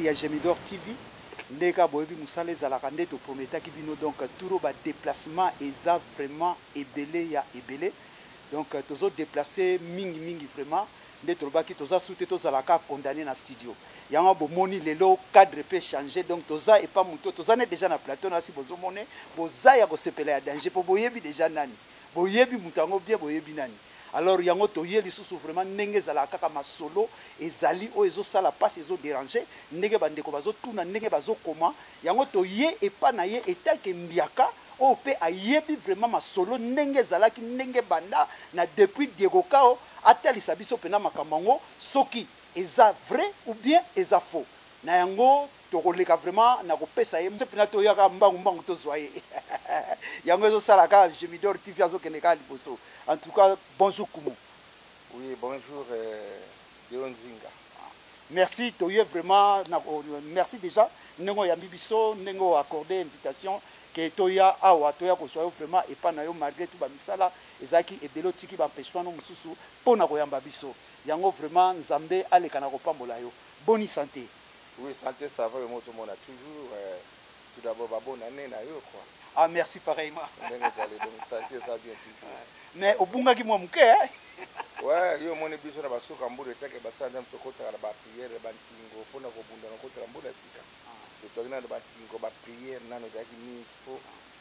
Batali ya Gemidor TV, nde kaka boyebi mosala ezalaka nde toprometaki bino. Donc turo ba déplacement eza vraiment ebele ya ebele. Donc tozo déplacer mingi mingi vraiment. Nde tolobaki toza su te, tozalaka condamné na studio. Yango bomoni lelo cadre pe changer. Donc toza epa moto, toza ne déjà na plateau na si bozomone boza ya kosepela ya danger po boyebi déjà nani, boyebi moto yango bien, boyebi nani. Alors yango toye lisusu vraiment ndenge ezalaka kaka masolo ezali oyo ezosala mpasi, ezodéranger, ndenge bandeko bazotuna, ndenge bazokoma. Yango toye epa na ye etake mbiaka oyo mpe ayebi vraiment masolo ndenge ezalaki, ndenge banda na depuis Diego Kao, atalisa biso mpena makambo yango soki eza vrai ou bien eza faux. Na yango tokoleka vraiment na kopesa ye mpena, toyaka mbangu mbangu, tozwa ye. Yango ezosala kaka Gemidor TV azokende kaka liboso. En tout cas, bonjour Kumu. Oui, bonjour Deo Nzinga. Merci, toye vraiment na, merci déjà ndenge oyambi biso, ndenge oaccordé invitation ke toya awa, toya kozwa yo vraiment epa na yo. Malgré tout bamisala ezalaki ebele, otiki baempêchement no mosusu mpo na koyamba biso. Yango vraiment Nzambe aleka na kopambola yo. Boni santé? Oui, santé ça va, yo mona toujours. Tout d'abord ba bonne année na yo quoi. Ah merci, pareillement. Ndenge ezali, donc santé ça bien toujours. Mais obungaki mwa moke, eh? Ouais, yo omoni biso na basuka mbula etake basala nde tokotaka na baprière bantingo mpona kobunda na kotala mbula sika. Totwaki nano bantingo, baprière nano ezalaki mingi mpo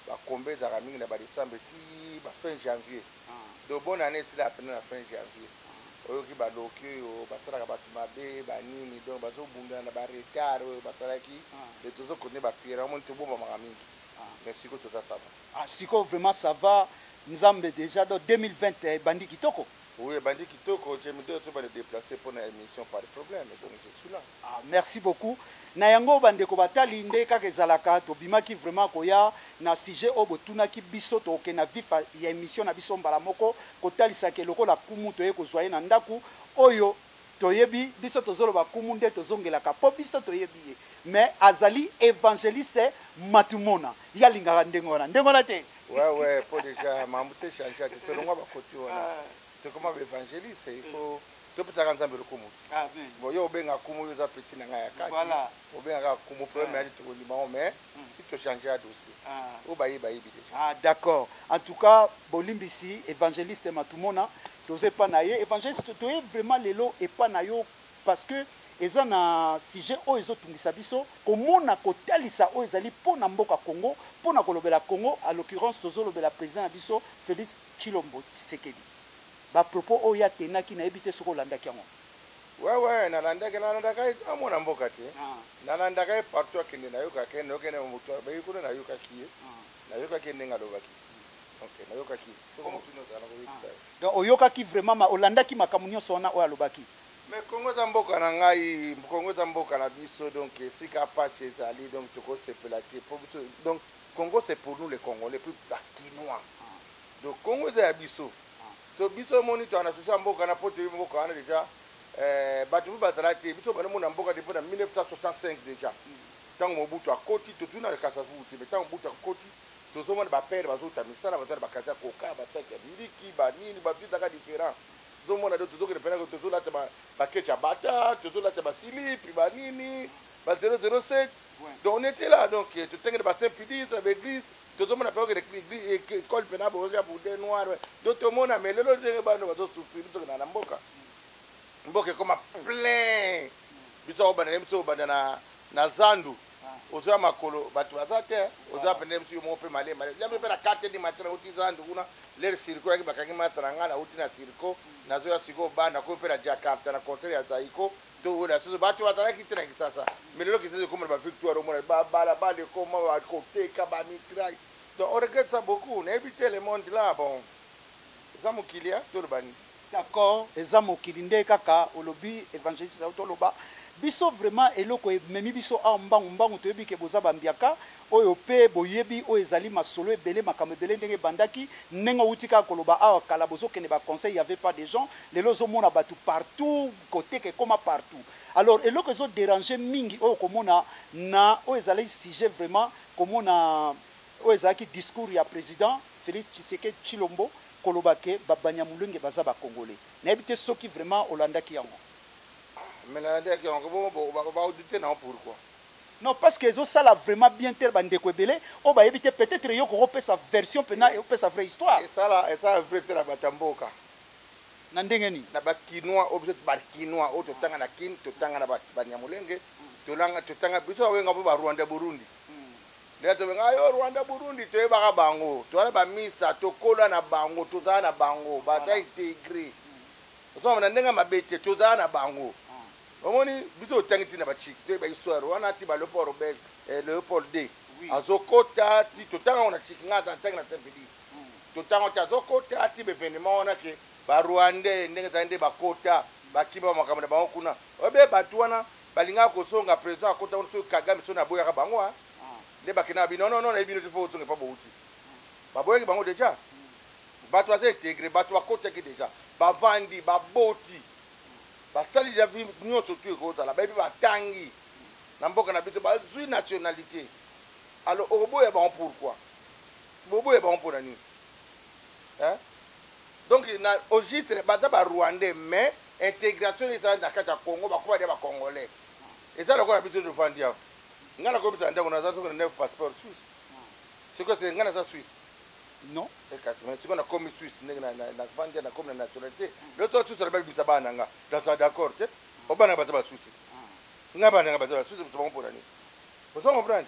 bakombe ezalaka mingi na badécembre ti bafin janvier. Donc bonne année esila pene na fin janvier. Oyoki baloki oyo basalaka bato mabe banini, donc bazobundana na baretard oyo basalaki. E tozokontinue baprière, omoni tobombamaka mingi, mais sikoyo toza ça va. Ah, sikoyo vraiment ça va, Nzambe déjà. Donc 2020 ebandi kitoko. Oui, ebandi kitoko. Jemido so bana déplacer mpona émission, pas de problème, donc je suis là. Ah, merci beaucoup. Na yango bandeko batali, nde kaka ezalaka, tobimaki vraiment koya na sujet oyo botunaki biso. Tokokende na vif ya émission na biso mbala moko, kotalisaka lokola kumu toye kozwa ye na ndako oyo toyebi biso. Tozoloba kumu nde tozongelaka mpo biso toyebi ye, mais azali évangéliste Matumona. Ye alingaka ndenge wana, ndenge wana te. Ouais, po déjà mambo se change te, tolongwa bakoti wana, tokoma baévangéliste. Il faut topesaka Nzambe lokumu. Bon, yo obenga kumu, yo oza petit na ngai ya kati, obengaka kumu, problème yali tokondima ngo, mais si tochange ya dossier oyo bayebi, bayebi déjà. Ah d'accord. En tout cas bolimbisi évangéliste Matumona, toza epa na ye. Évangéliste, toye vraiment lelo epa na yo parce que eza na sujet oyo ezotungisa biso, komona kotalisa oyo ezali mpo na mboka Congo, mpo na kolobela Congo. À l'occurrence tozolobela président na biso Félix Tshilombo Tshisekedi, bapropos oyo atenaki. Nayebi te soki olandaki yango. Ouais, nalandaki, nalandaka ye, amona mboka te. Nalandaka ye partout akende, nayokaka ye, nayokende moto bayi kuna, nayokaki ye, nayokaki ye ndenge alobaki. Ok, nayokaki, soki motuni ozala na koyebisa ye. Donc oyokaki vraiment, olandaki makambo nyonso wana oyo alobaki? Mais Congo eza mboka na ngai, Congo eza mboka na biso. Donc esika mpasi ezali, donc tokosepela te po biso, donc Congo c'est pour nous les Congolais, puis Bakinois. Donc Congo eza ya biso. So biso omoni toaka na susi ya mboka na po toyebi mboka wana déjà. Bato mpe bazala te, biso bandomona mboka depuis na 1965 déjà, ntango Mobutu akoti. Totuna Kasavubu te, mais ntango Mobutu akoti, tozomona bapere bazouta misala, baza na bakazi ya koka, basaki ya miliki, banini, bavizaka différent. Tozomona do tozokende mpena, tozolata bakecha ya bata, tozolata basilipi, banini, ba 007. Donc on était là, donc totengene ba Saint Pudis na baéglise, tozomona mpe okende école mpena bozoya boudin noir. Donc tomona, mais lelo ndenge bano bazosouffrir, biso tokenda na mboka, mboka ekoma plein. Biso akobanda, biso kobanda na zandu, ozoya makolo, bato baza te, ozoya pene biso yo moko mpe malema yambi mpe na 4 du matin. Nauti zandu kuna, lere sirko yaki, bakangi masa na ngai, nauti na sirko, nazoya sikoyo banda koyo mpe na Jakarta na concert ya Zaiko. To na soso bato bazalaki te na Kisasa, mais lelo Kisasa ekoma na bavictoire, omona babalabala ekoma, bakoteka bamitraille. Donc on regrette ça beaucoup. Nayebi te, le monde là, bon, eza mokili ya toloba nini. D'accord, eza mokili nde kaka olobi, évangéliste. Toloba biso vraiment eloko ememi biso awa mbangu mbangu, toyebi ke boza bambiaka oyo mpe boyebi oyo ezali masolo ebele, makambo ebele ndenge ebandaki, ndenge outi kaka koloba awa. Kala bozokende baconseil, y avait pas de gens. Lelo ozomona bato partout, koteka ekoma partout. Alors eloko ezodéranger mingi oyo komona na oyo ezali sujet vraiment, komona oyo ezalaki discours ya président Félix Tshisekedi Tshilombo, koloba ke babanyamulenge baza bacongolais. Nayebi te soki vraiment olandaki yango. Mais nalandaki yango, baodute nango pourquoi? Non, parce que ezosala vraiment bien te. Bandeko ebele oyo bayebi te, peut-être yo kokopesa version mpena, opesa vraie histoire. Esala vrai te na bato ya mboka. Na ndenge nini? Na Bakinois oyo, biso Bakinois oyo totanga na Kine, totanga na Banyamulenge, totanga biso babenga mpo Barwanda, Burundi. Ndenge tobenga yo Rwanda, Burundi, toyebaka bango, toza na bamisa, tokola na bango, tozala na bango, baza intégré. Ozomona na ndenge mabe te, tozala na bango. Omoni, biso otangi ntina bachiki, toyeba histoire wana ti ba Léopold Robert, Léopold D azokota ti totanga ngo na chiki. Nga aza ntangi na Saint Félix, totanga ti azokota ti baévénement wana ke Barwandais, ndenge ezali nde bakota, bakima makambo na bango kuna. Obe bato wana balingaka kozonga. Président akota kuna, soki Kagame, soki naboyaka bango nde bakendaka bino. Non, non, nayebi bino te, fo ozonga epa bouti. Baboyaki bango déjà. Bato baza intégré, bato bakotaki déjà, bavandi, baboti, basali déjà vie nyonso tu ekozala. Bayebi, batangi na mboka na biso, bazwi nationalité. Alors okoboya bango pourquoi? Boboya bango mpona nini, hein? Donc na au juste baza Barwandais, mais intégration ezala na kati ya Congo, bakoma deya Bacongolais. Eza lokola biso tovandi awa. Ngai nakobisa ndako, naza soki na neuf passeport suisse. Sikoyo se ngai naza Suisse? Non. Kasi mais sikoyo nakomi Suisse, ndenge navandi, nakomi na nationalité. Lelo to Suisse babimisa bana na nga, naza d'accord te. O bana baza Basuisse, ngai bana nanga baza Basuisse, biso bango mpona nini? Ozo comprendre?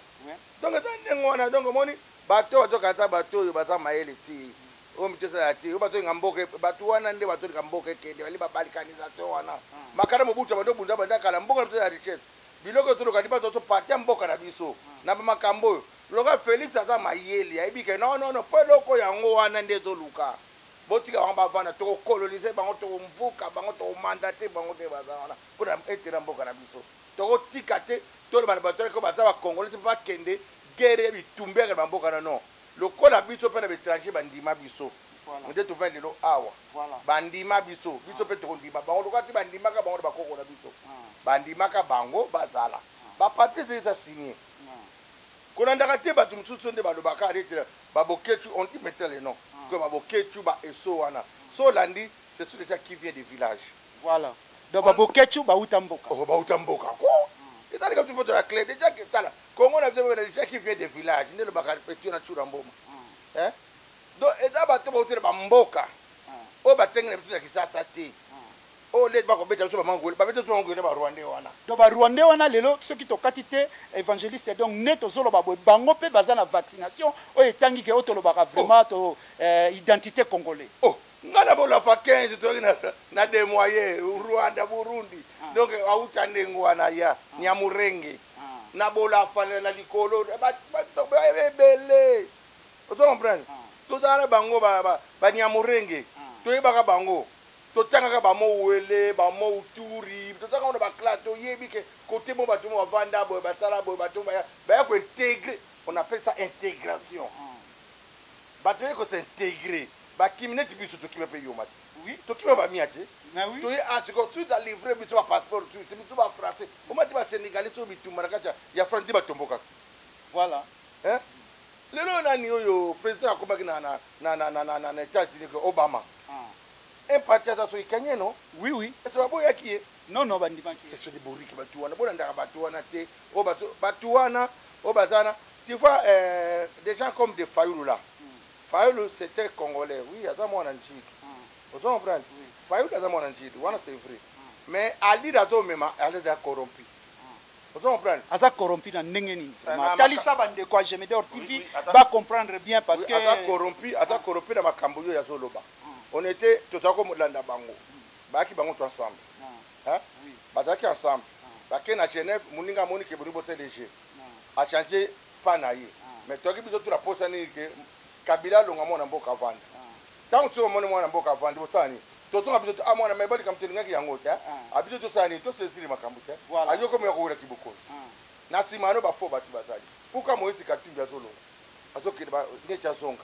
Donc eza ndenge wana. Donc omoni, bato bazokata, bato oyo baza mayele te, oyo mito ezala te, oyo bazolinga mboka, bato wana nde bazolinga mboka ekende. Bali babalkanisation wana, makala Mobutu bando bunda banda kala. Mboka na biso ya richesse, biloko toluka ndi bato toparti ya mboka na biso na bamakambo oyo. Loka Félix aza mayele, ayebi ke non, non, non, mpo eloko yango wana nde ezoluka. Botika bango bavanda, tokokolonize bango, tokomvuka bango, tokomandate bango te. Baza wana mpona etela mboka na biso. Tokotika te. Toloba na bato ko baza Bacongolais te, mpo bakende guerre ya bitumba yaka na bamboka na non. Lokola biso mpe na baétranger bandima biso nde tovandi lelo awa. Bandima biso, biso mpe tokondima bango. Lokola ti bandimaka bango na bakoko na biso, bandimaka bango, bazala bapapier eza signé. Kolandaka te bato mosusu nde balobaka neti baboketu. On dit maintenant le nom que baboketu baeso wana, so olandi, ce sont déjà qui vient des villages. Voilà, donc baboketu bauta mboka. Oh, bauta mboka ko ezali comme photo ya clé déjà ke tala Congo na biso, déjà qui vient des villages nde lobaka etio na tsura mboma, hein. Donc eza bato bauti na bamboka oyo batenge na biso na Kisasa te, oyo leti bakobeta biso bamangwele, babeta biso bamangwele, Barwandais wana. Donc Barwandais wana lelo, soki tokati te, évangéliste, donc nde tozoloba boye, bango mpe baza na vaccination oyo etangi ke oyo tolobaka vraiment to identité congolais. Oh, nga na bolafa 15 toyaki na des moyens Rwanda, Burundi. Donc auta ndenge wana ya Nyamurenge na bolafa na likolo ebele. Ozo comprendre? Tozala na bango Banyamurenge, toyebaka bango, totangaka bamowele, bamouturi, totangaka na baclasse. Toyebi ke kote mo bato mo bavanda boye, basala boye, bato baya kointégrer. On appelle ça intégration. Bato baye kos'intégrer, bakimi neti biso tokima mpe yoma te. Tokima bamia te. Toye siko suisse alivre biso bapasseport suisse, biso Bafrançais omati, Basénégalais soki bitumba na kati ya France nde batombokaka. Hein? Lelo nani oyo président akomaki na États-Unis ke Obama, un parti aza soki kanye, non? Oui. Ese baboyaki ye? Non, bandimaki. Ce sont des bourriques, bato wana. Bolandaka bato wana te, oyo bato wana oyo baza wana. Tu vois, des gens comme des Fayulu là. Fayulu, c'était congolais, oui, aza mwana Njili. Ozo comprendre? Fayulu aza mwana Njili wana, c'est vrai, mais alire azomema, aza corrompu. Ozo comprendre? Aza corrompu na ndenge nini? Talisa bandeko ya Gemedor TV bacomprendre bien, parce que Aza corrompu, aza corrompu na makambo oyo azoloba. On était, tozala komolanda bango, bayaki bango to ensemble, hein? Bazalaki ensemble, bakei na Genève, moninga amoni ke boni bosala léger, achange pa na ye. Mais toyaki biso tuna posa nini ke Kabila alonga, mwana mboka avanda. Ntango soki omoni mwana mboka avandi, bosala nini? Tozonga biso a mwana mai balikambo tolingaki yango te. Abiso tosala nini? Tosesili makambo te. Ayokomi ya kowelaki bokonzi na nsima ano bafo bato bazali. Pourquoi Moïse Katumbi azolonga, azokende neti azonga?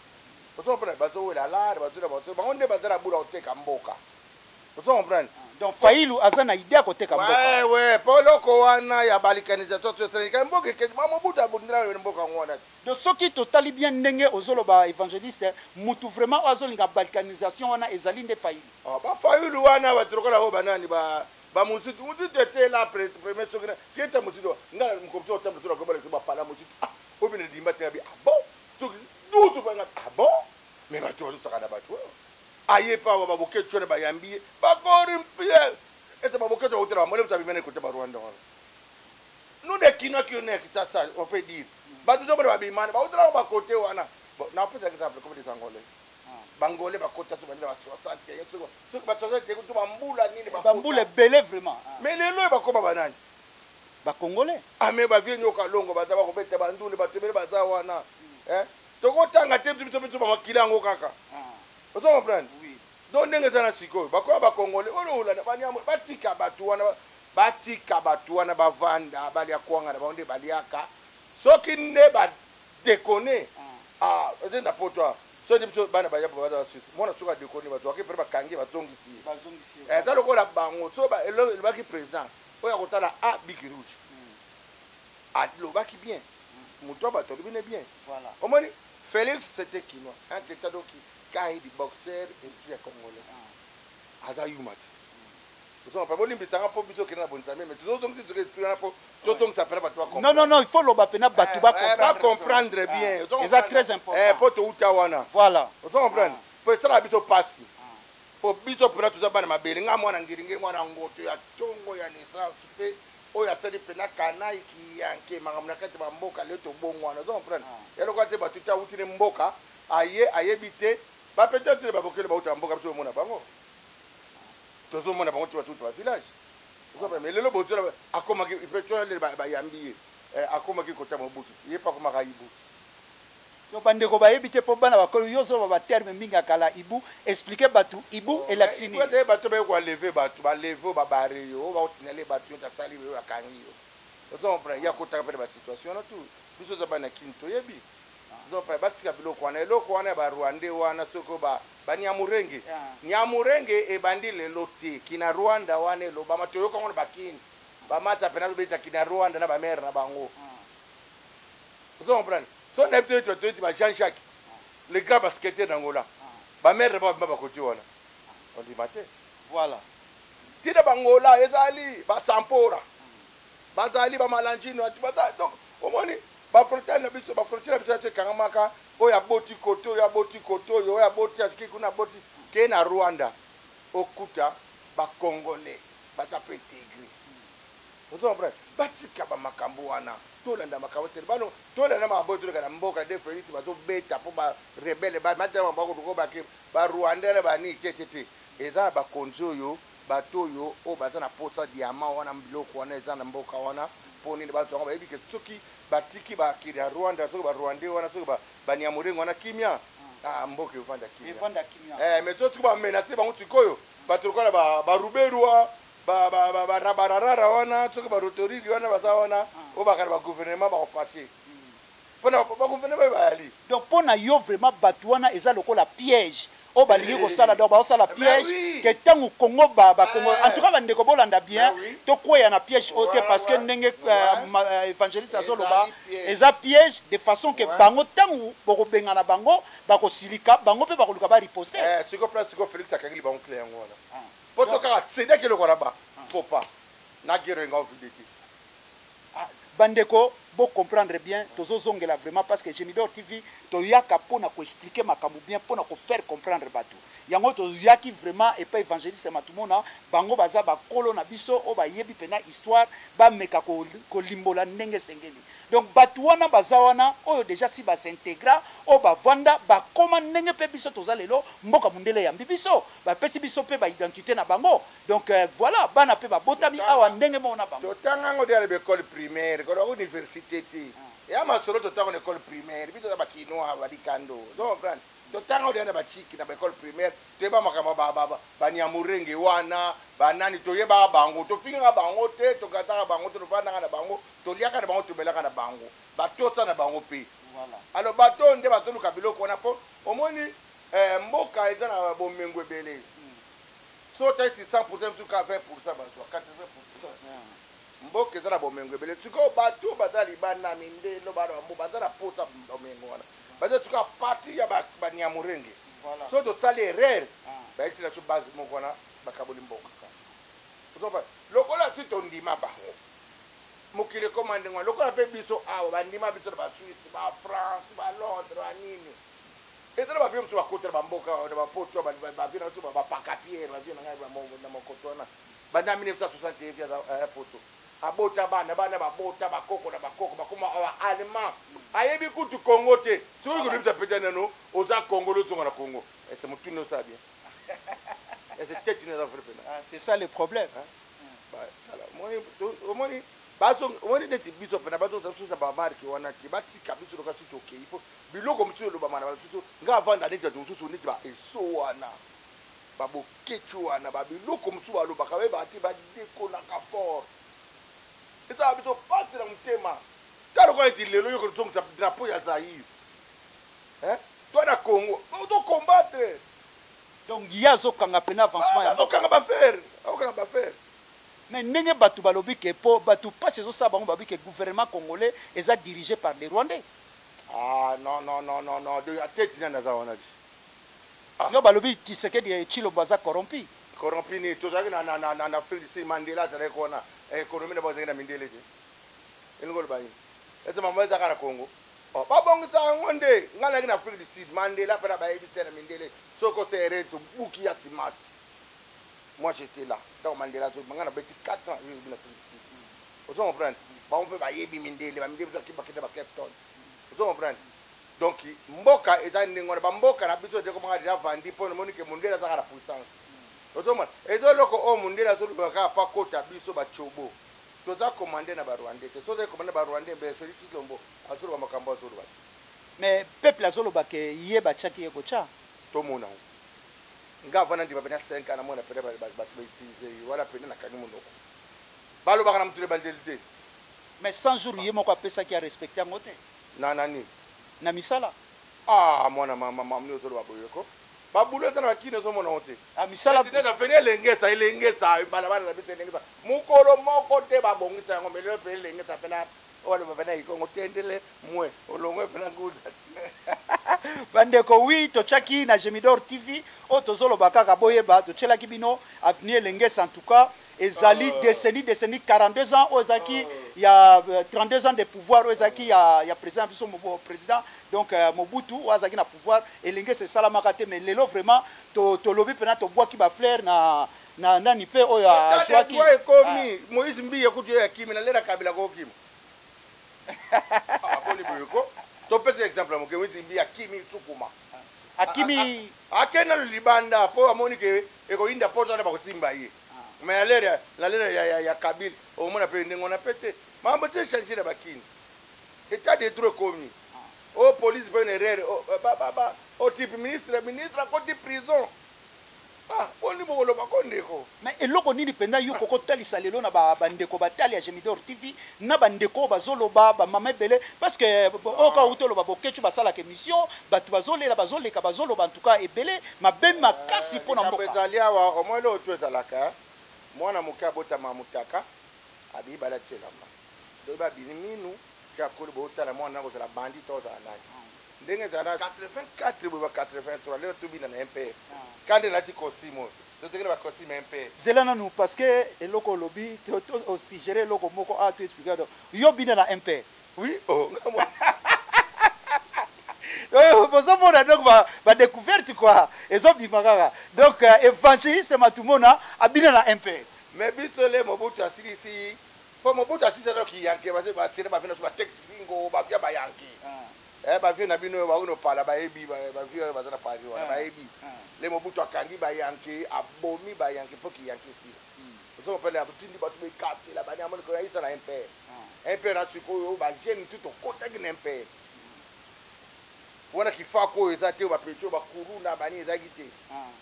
Ozo comprendre? Bazowela lare, bazola bango nde baza na bula koteka mboka. Ozo comprendre? Donc Fayulu aza na idée ya koteka mboka. We po eloko wana ya balkanisation tosalika mboka ekende. Mobutu abundela mboka yango wana. Donc soki totali bien ndenge ozoloba, évangéliste, mutu vraiment oyo azolinga balkanisation wana ezali nde Fayulu. Bafayulu wana, bato lokola oyo banani ba Bamosusu mosusu etela premier soki keta mosusu nga mokomi otambola soki akobala soki bapala mosusu, ah, oyo bina dimba te abi, ah bon, soki dusu banga, ah bon, mais bato bazosaka na bato oyo aye pa awa, baboketu wana bayambi ye, bakori mpie ete baboketu bakotela bamole moto abimene kote Barwanda wana. Nous des Kinois qui on est à Kinshasa, on peut dire bato tozomona babimana bautelaka bakote wana. Bon, napesa exemple comme des Angolais. Bangolais bakota so bandela ba 60, soki ba 60 te kutu bambula nini. Bambula ebele vraiment. Mais lelo oyo bakoma banani? Bacongolais. Ah, mais bavieux Nyoka Longo baza bakobeta bandule, bato ebele baza wana. Tokotanga te, biso bamakila yango kaka, ozo comprendre? Donc ndenge eza na sikoyo, bakoma bacongolais oyo olanda banyamo, batika bato wana, batika bato wana bavanda, balia kwanga na bango nde baliaka. Soki nde badekone, ah, eza na poto awa, soki biso bana baya baza basuisse, mwana soki adekone, bazwaki mpe bakangi, bazongisi ye. Eza lokola bango so elobaki président oyo akotala a bic rouge, alobaki bien, moto ya bato alobi ne bien. Omoni, Félix, c'était Kinois, un teta doki kaidi boxer et puis ya Congolais, aza yuma te. Ozonga bolimbisanga mpo biso okende na bonzambe, mais tozozongisa soki esprit wana mpo tozongisa mpena bato. Non, non, non, il faut loba mpena bato. Bacomprendre bien. Eza très important. Mpo touta wana. Ozo comprendre? Mpo esalaka biso pasi, mpo biso mpena toza bana mabele. Nga mwana Ngiringiri, mwana Ngoto ya ntongo ya naissance, mpe oyo asali mpena kanai kiyanke makambo na kati ya bamboka. Lelo tobongwana, ozo comprendre? Eloko te, bato te awuti ne mboka, aye ayebi te, bapete te, babokele bauta mboka, biso omona bango, tozomona bango te, batuta bavillage. Mais lelo bozola akomaki mpe bayambi ye, akomaki kota Mobutu, ye mpe akomaka Ibuti. Yo bandeko bayebi te, mpo bana bakolo, yo ozoloba baterme mingi ya kala. Ibu, explique bato ibu elakisi nini? Ete bato baye koaleve, bato baleve oyo babare yo, oyo bakosignaler bato nyonso, asali oyo akangi yo, ozo comprendre? Ya kotaka mpe na basituation wana tu, biso oza bana Kini, toyebi. Ozo batika biloko wana, eloko wana ya Barwandais wana, soki Banyamurenge, Nyamurenge ebandi lelo te. Kina Rwanda wana elobama, toyoka ngo na Bakini, bamata mpena tobeta kina Rwanda na bamare na bango, ozo comprendre? So nayebi to eti toyeti ba Jean Jacques, le grand basketteur d'Angola, bamare na bango babima bakoti wana, ondima te. Ntina Bangola ezali basampora, bazali bamalanjino. Donc omoni bafrontière na biso, bafrontière na biso yato ekangamaka, oyo aboti kote oyo, aboti kote oyo, oyo aboti asiki kuna, aboti ke na Rwanda, okuta Bacongolais baza mpe intégré, ozo comprendre? Batika bamakambo wana, tolanda makambo sele bano, tolanda makambo oyo toleka na mboka de Félix bazobeta mpo barebele matama bakoluka bake Barwandais na banini te te te. Eza na bakonzi oyo, bato oyo baza na posa diamant wana, biloko wana eza na mboka wana. Mpo nini bazwa yango? Bayebi ke soki batiki bakili ya Rwanda, soki Barwandais wana, soki Banyamurengo wana kimia, ah, mboka evanda kimia. Mais soki bamenacer bango sikoyo, bato lokola Baruberwa, barabararara wana, soki barotorigi wana baza wana, oyo bakala bagouvernement, bakofâcher mpona bagouvernement bayali. Donc mpo na yo vraiment, bato wana eza lokola piège oyo balingi kosala. Donc baosala piège ke ntango Congo Bakongo, en tout cas bandeko bolanda bien, tokweya na piège oyo te, parce que ndenge évangéliste azoloba, eza piège de façon ke bango ntango bokobengana bango, bakosilika, bango mpe bakoluka bariposte. Siko place siko Félix akangeli bango clé yango wana, po to kaka cédaki eloko wana, ba faut pas na guerre enga ovide te. Bandeko bocomprendre bien, tozozongela vraiment, parce que Gemidor TV toyaka mpona koexpliquer makambo bien, mpona kofaire comprendre bato. Yango toyaki vraiment epai évangéliste Matumona, bango baza bakolo na biso oyo bayebi mpena histoire, bameka kolimbola ndenge esengeli. Donc bato wana baza wana oyo déjà si bas'intégra, oyo bavanda, bakoma ndenge mpe biso toza lelo. Mboka mondele eyambi biso, bapesi biso mpe baidentité na bango. Donc voilà, bana mpe babotami awa ndenge moko na bango. Totanga yango deya na baekole primaire, kono université te, eya masolo. Totanga na école primaire, biso toza Bakinois, balikando, ozo comprendre? Totanga yango deya na bachiki na baekole primaire, toyeba makambo Banyamurenge wana banani, toyebaka bango, tofingaka bango te, tokataka bango te, tovandaka na bango, toliaka na bango, tomelaka na bango, batosa na bango mpe. Alors bato oyo nde bazoluka biloko wana, mpo omoni mboka eza na bomengo ebele. So otalisi 100%, mosusu 20% bazwa, 80%. Mboka eza na bomengo ebele. Sikoyo bato baza libanda, mindelo, bana bambo baza na posa bomengo wana, baza sikoyo partir ya Banyamurenge. So tosali erreur, bayekisi na biso base moko wana, bakaboli mboka. Ozoba lokola si tondima bango, mokili ekoma ndenge wana. Lokola mpe biso awa bandima biso na baSuisse, baFrance, baLondres, banini. Eza na bavieux mosusu bakota na bamboka na bapoto, bavieux na biso bapaka pierre, bavieux na ngai na mokoto wana banda 1961 vieux aza poto, abota bana, bana babota bakoko na bakoko, bakoma awa allemand, ayebi kutu Congo te. Soki kolobisa peta nano oza Congo, ozonga na Congo, ese motuni osala bien, ese tete eza vrai pena. Ah, c'est ça le problème. Omoni, omoni neti biso pena bazongisa biso na bamarke wana te, batika biso loka soki tokei, po biloko mosusu elobama na basusu. Nga avanda neti bato mosusu, neti baeso wana, babokeci wana, babiloko mosusu balobaka, bayebaka te, badekonaka fort, ezala biso pasi na motema. Ta lokola neti lelo yo kozongisa drapeau ya Zaire to na Congo, tocombattre. Donc ye azokanga pena avancement ya Azokanga bafere, azokanga bafere. Mais ndenge bato balobi ke, po bato mpasi ezosala bango, balobi ke gouvernement congolais eza dirigé par des Rwandais. Ah non, non, non, non, non, ateti nani aza wana ti? Yo balobi Tshisekedi Tshilombo aza corrompu. Corrompu nini? Tozalaki na Afrique du Sud, Mandela azalaki wana, économie na bango ezalaki na mindele te. Elingi oloba nini? Ese mama ezaka na Congo babongisa yango nde. Ngai nayaki na Afrique du Sud, Mandela mpena bayebi te na mindele, soki osere tobuki ya simati. Moi, j'étais là ntango Mandela azobima. Ngai nabeti 4 ans yoyebi na Afrique du Sud, ozo comprendre? Bango mpe bayebi mindele, bamindele biso bakende ba Cape Town, ozo comprendre? Donc mboka eza ndenge wana, bamboka na biso ekomaka déjà vandi, mpo namoni ke mondele azaka na puissance. Ozomona eza eloko oyo mondele azoluka kaka mpo akota biso batiobo. Toza commandé na Barwandais te. So ozali commandé na Barwandais, mbe Félix Tshilombo azoloba makambo azoloba te. Mais peuple azoloba ke ye batiaki ye kotya. Tomona ngo. Nga avanda ndima pena 5 ans, namona pena bato bautiliser ye wana pena, nakangi monoko. Balobaka na motu ebandeli te. Mais 100 jours ye moko apesaki, arespecte yango te. Na nani? Na misala. Ah, mwana mama, mama, ozoloba boyeko, babulo eza na bakini, ozomona ngo te. Ah, misala. Veni Elengesa, Elengesa, balabala na biso Elengesa, mokolo moko te babongisa yango. Melelo mpe Elengesa mpena oyo baloba pena ikongo tendele mwe olongwe mpena nguda. Bandeko, oui, totiaki na Gemidor TV oyo tozoloba kaka, boyeba, totielaki bino avenue Elengesa. En tout cas ezali décennie, décennie, 42 ans oyo ezalaki ya 32 ans de pouvoir oyo ezalaki ya président biso, président donc Mobutu, oyo azalaki na pouvoir, Elengesa esalamaka te. Mais lelo vraiment tolobi mpena, tobwaki bafleur na nani mpe oyo azwaki. Ekomi Moïse Mbiye kutu ye akimi na lera Kabila kokima. Boni boyeko, topesa exemple ya moke. Moïse Mbiye akimi sukuma. Akimi. Akende nano libanda mpo amoni ke ekoyinda poto wana, bakosimba ye. Mais alere na lere ya Kabila, omona mpe ndenge wana mpe te, makambo te change na bakini. État de droit ekomi o police mpe une erreur o type ministre akoti prison. Ah, boni bokoloba ko ndeko? Mais eloko nini mpenza yo kokotalisa lelo na bandeko batali ya Gemidor TV, na bandeko oyo bazoloba, bamama ebele? Parce que oyo kaka uti oloba, Bokecu basalaka émission, bato bazolela, bazoleka, bazoloba, en tout cas ebele mabe makasi mpo na mboka. Ezali awa, omoi eloko to ezalaka, mwana moke abotama motaka, abiyi balati elamba, soki babini minu ke akoli, bootala mwana kozala bandi to ozala nani. Ndenge ezala na 84 boye, ba 83, lelo tobina na MPR kande nalati costume oyo, tozekeli ba costume MPR. Zela nanu, parce que eloko olobi, osuggéré eloko moko a to expliquer yo, bina na MPR. Oui, oh. Bozomona donc badécouverte quoi, ezobima kaka. Donc évangéliste Matumona abina na MPR. Mais biso le Mobutu asilisi, mpo Mobutu asilisi donc yanke basele bavieux na biso, batexte bingo bavieux bayanke, bavieux na bino oyo bakoki nopala, bayebi, bavieux oyo baza na Paris wana bayebi. Le Mobutu akangi bayanke, abomi bayanke mpo kiyanke esila. Ozomopele atindi bato bekatela bani, amoni koyayisa na MPR. MPR na sikoyo bajeune tu tokotaki na MPR wana, kifako oyo eza te, bapeti oyo bakuluna bani ezalaki te.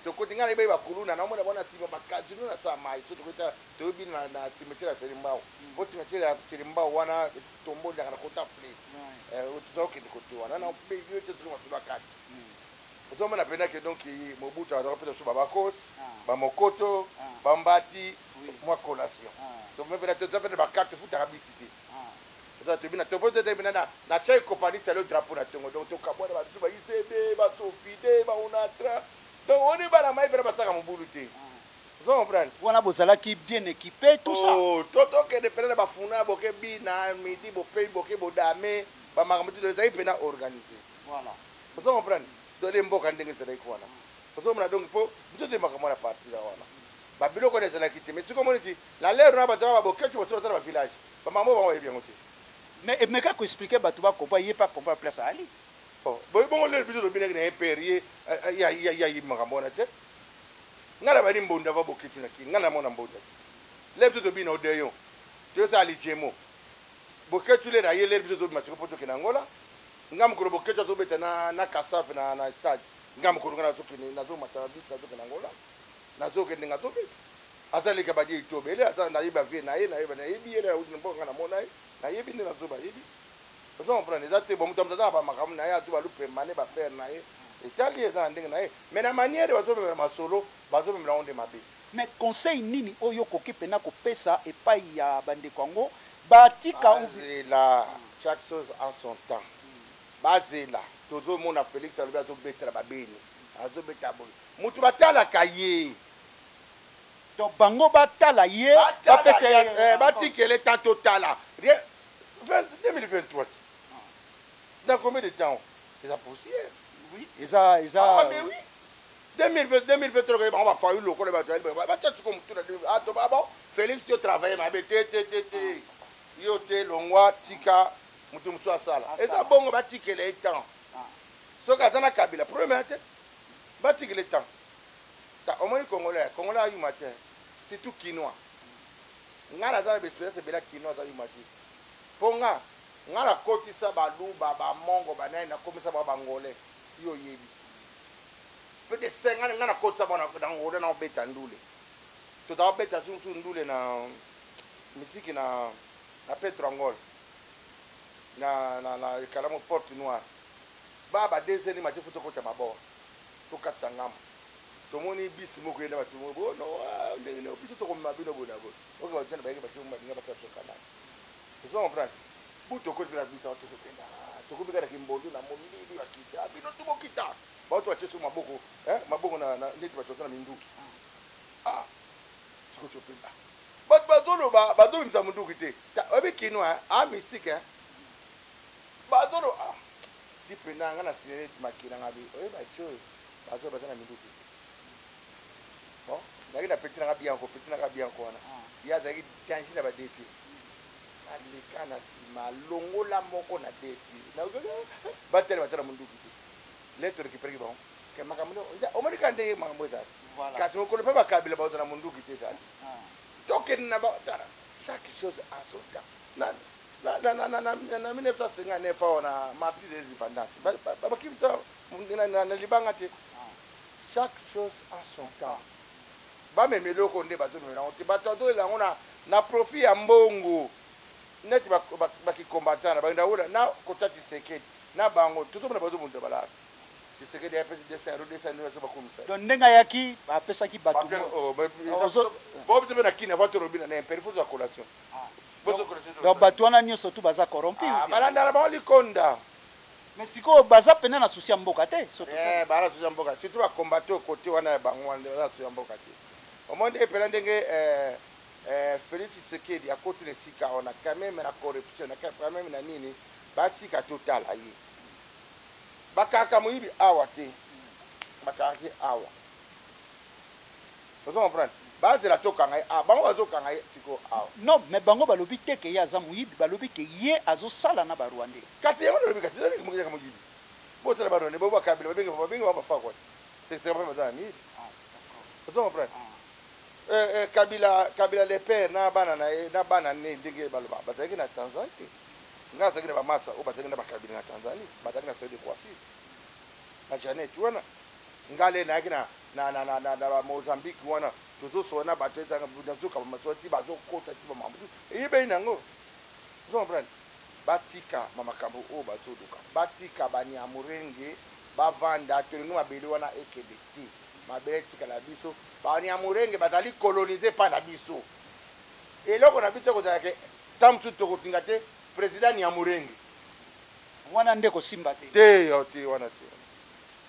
Tokoti, ngai nayebi bakuluna, naomona bona nsima bakazino na sa mai. So tokota, toyebi na cimetière ya Selimbao, po cimetière ya Selimbao wana tomboliaka na kota fle, toza kokende kote wana na yo te. Soki masolo akati, ozomona mpena ke donc Mobutu azaka mpesa biso babakosi, bamokoto, bambati, mwa collation. Mpena toza mpena bakarte, futaka bisi te. Oza tobina topo te, tobina na chaque compagnie salo drapeau na tongo. Donc tokabwana, babiso ba ICB, basofide, baonatra. Donc oni bana mai mpena basaka mobulu te, ozo comprendre? Wana bozalaki bien équipé, tout ça? Oh, to tokende mpena na bafuna, boke bina midi, bopei, boke bodame, bamakambo ti ezalaki mpena organisé. Ozo comprendre? Dole mboka ndenge ezalaki wana, ozomona. Donc mpo biso te makambo wana, partir wana babiloko wana ezalaki te. Mais sikoyo omoni ti na lero na bato wana babokeci boso baza na bavillage, bamakambo bango bayebi yango te. Mais emeka koexpliquer bato bacomprendre, ye mpe acomprendre place ali. Boye bongo lelo biso tobinaki na ye pere ye yayebi makambo wana te. Ngai na bani mbonda va bokeci na kini, ngai namona mbonda te. Le biso tobina odeyon, toyosala lijemo bokecu lere aye, lere biso tobima siko mpo tokende Angola. Nga mokolo bokecu azobeta na Kasafe na stade, nga mokolo nga nazokende, nazomata bisi, nazokende Angola, nazokende, nga azobeta, aza leka badie itobele, aza nayebi avie na ye, nayebi ye, nauti na mboka, nga namona ye, nayebi nde nazoba, yebi. Ozo comprendre? Eza te bo moto aza na bamakambo na ye, azo balupemba ne bafere na ye, etali eza na ndenge na ye, mais na manière bazomemela masolo, bazomemela yango nde mabe. Mais conseil nini oyo okoki mpena kopesa epai ya bandeko yango batika? Bazela, chaque chose en son temps. Bazela, tozomona Félix alobi azobetela babeni, azobeta boye, motu batalaka ye. Donc bango batala ye, bapesa ye. Batikele temps, totala 2023, dans combien de temps? Eza poussière. Oui, eza Ah, mais oui, 2020, 2023, bango bafayu lokola bato batya siko motu na ah, to bon, Félix, yo travaille mabe te, te, te, te, yo te, longwa, tika motu mosusu asala. Eza bongo, batikela ye temps. Soki aza na Kabila, problème ya te, batikela temps. Omoni Congolais, Congolais ayuma te, surtout Kinois. Ngai naza na baexpérience ebele ya Kinois, aza yuma te. Mpo nga nakotisa Baluba, Bamongo, banani, nakomisa bango Bangolais. Yo oyebi peut de 50, ngai nakotisa bango na Angola, na obeta ndule, tozala kobeta susu ndule na misiki na Petro Angol, na ekalamu Porte Noire, ba 2 heures mati fo tokota mabor, tokatisa ngambo, tomoni bisi moko yenda bato moko no ndenge nini biso tokomema bino boye na boye. Oke, bato na bayeki, bato balinga basala biso kanani. Ozo comprendre? Bu tokoti mpe na biso, tokokenda, tokomi kaka na Kimbondo na molili, bakita bino tu, bokita, bato batie so maboko, maboko na neti bato baza na minduki. Ah, sikoyo topemba, bato bazoloba, bazobimisa munduki te. Oyebi kino a mystique, bazoloba ti mpena nga na sinele makila nga bi oyeba ti oyo bazo baza na minduki te. Bon, nayaki na petit nanga Bianco, petit nanga Bianco wana, ye azalaki danger na badefi, aleka na nsima, alongola moko na defi, batele baza na munduki te. Le torécupéreki bango ke makambo omoni kaka ndenge makambo ezali. Kasi mokolo mpe bakabila baza na munduki te, ezali tokende na tala, chaque chose en son temps. Na 1959 awa na martyr de l'indépendance, bakimisa na libanga te. Chaque chose a son temps. Bamema eloko nde bazomemela yango te, bato azolela yango na profit ya mbongo neti bakicombattant na bakenda ola na kota Tshisekedi na bango, tozomona bazobunda balaka Tshisekedi apesi 200 euro, 200 euro, azo bakomisa. Donc ndenge ayaki, apesaki bato. Bo biso mpe na kini, avant tolobi na imperi, fo ozwa collation. Donc bato wana nyonso tu baza corrompu? Balandala bango likonda. Mais sikoyo baza pene na souci ya mboka te. Baza na souci ya mboka, surtout bacombattants kote wana ya bango wana, baza na souci ya mboka te. Omoni ndenge mpena ndenge Félix Tshisekedi akoti na esika wana, quand même na corruption, quand même na nini, batika totala ye. Bakaka moyibi awa te, bakangaki awa, ozo comprendre? Bazela tokanga ye awa, bango bazokanga ye sikoyo awa. Non, mais bango balobi te ke ye aza moyibi, balobi ke ye azosala na Barwandais. Kasi yango nalobi, kasi ezalaki moyibi, bosala Barwandais, bo bakabila babenge, babenge bango bafakwa te, mpe baza na miyibi. Ozo comprendre? Kabila, Kabila le père na bana na ye, na bana ne ndenge baloba, bazalaki na Tanzanie te. Ngai azalaki na bamasa oyo bazalaki na bakabila na Tanzanie, bazalaki na salon de coiffure na Janet wana. Ngai le nayaki na Bamozambique wana, tozosola na bato, ezanga nazoka bamasola ti bazokota ti bamakambo eyebei nango. Ozo comprendre? Batika bamakambo oyo bazoluka, batika Banyamurenge bavanda. Tolingi mabele wana ekende te, mabele etikala biso. Banyamurenge bazali colonisé epai na biso. Eloko na biso ekozala ke ntango mosusu tokotinga te président Nyamurenge. Wana nde kosimba te. Te, yo te, wana te.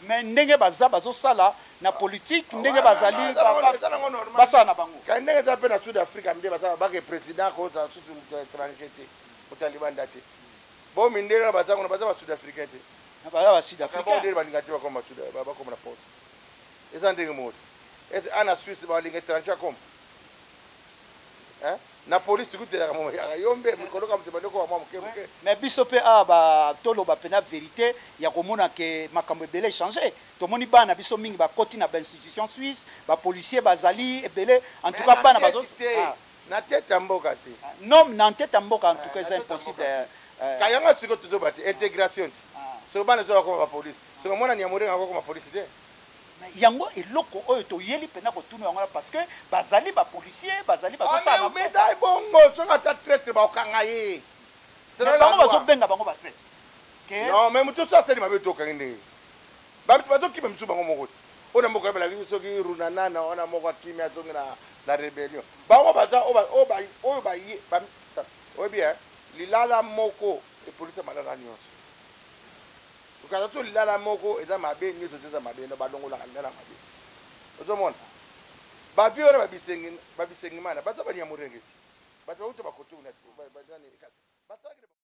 Mais ndenge baza bazosala na politique, ndenge bazali Eza nango normal. Basala na bango. Kasi ndenge eza mpe na Sud Afrique, nde baza bake président kozala susu moto ya étranger te, moto ya libanda te. Bo mindele wana baza kuna, baza basud africain te? Baza basud Bo africain. Ndenge balinga te bakoma sud, bakoma na poste, eza ndenge moko te. Ese ana Suisse balinga étranger akoma? Hein? Na police kutelaka mo yaka yo mbe mikolo ka moto bandeko mwa moke moke. Mais biso mpe awa toloba mpena vérité ya komona ke makambo ebele échange. Tomoni bana biso mingi bakoti na bainstitution suisse, bapolicier bazali ebele. En tout cas bana bazo te. Ah. Na tete ya mboka te. Non, na tete ya mboka en tout cas eza Na tete ya impossible. mboka. Kayanga sikoyo tozoba te intégration te. Soki bana so bakoma bapolice, soki mwana Nyamurenga akokoma polisi te. Mais yango eloko oyo toyeli mpena kotuna yango wana, parce que bazali bapolicier, bazali bazosala na mboka. Meta bongo, soki ata traître, bakokanga ye. Mais bango bazobenga bango batraître ke Non, mais moto so asali mabe, tokangi. Ndenge bato bazokima misu bango moko te, oyo na mboka oyebelaki soki runanana wana moko akimi, azongi na rébellion. Bango baza oyo baye oyebi lilala moko epolisa malala nyonso. Okaza so lilala moko eza mabe, nyonso te eza mabe. No balongolaka lilala mabe. Ozomona bavie wana, babisengimana baza banyamurenge te, bato bauta bakote kuna. Basalaki.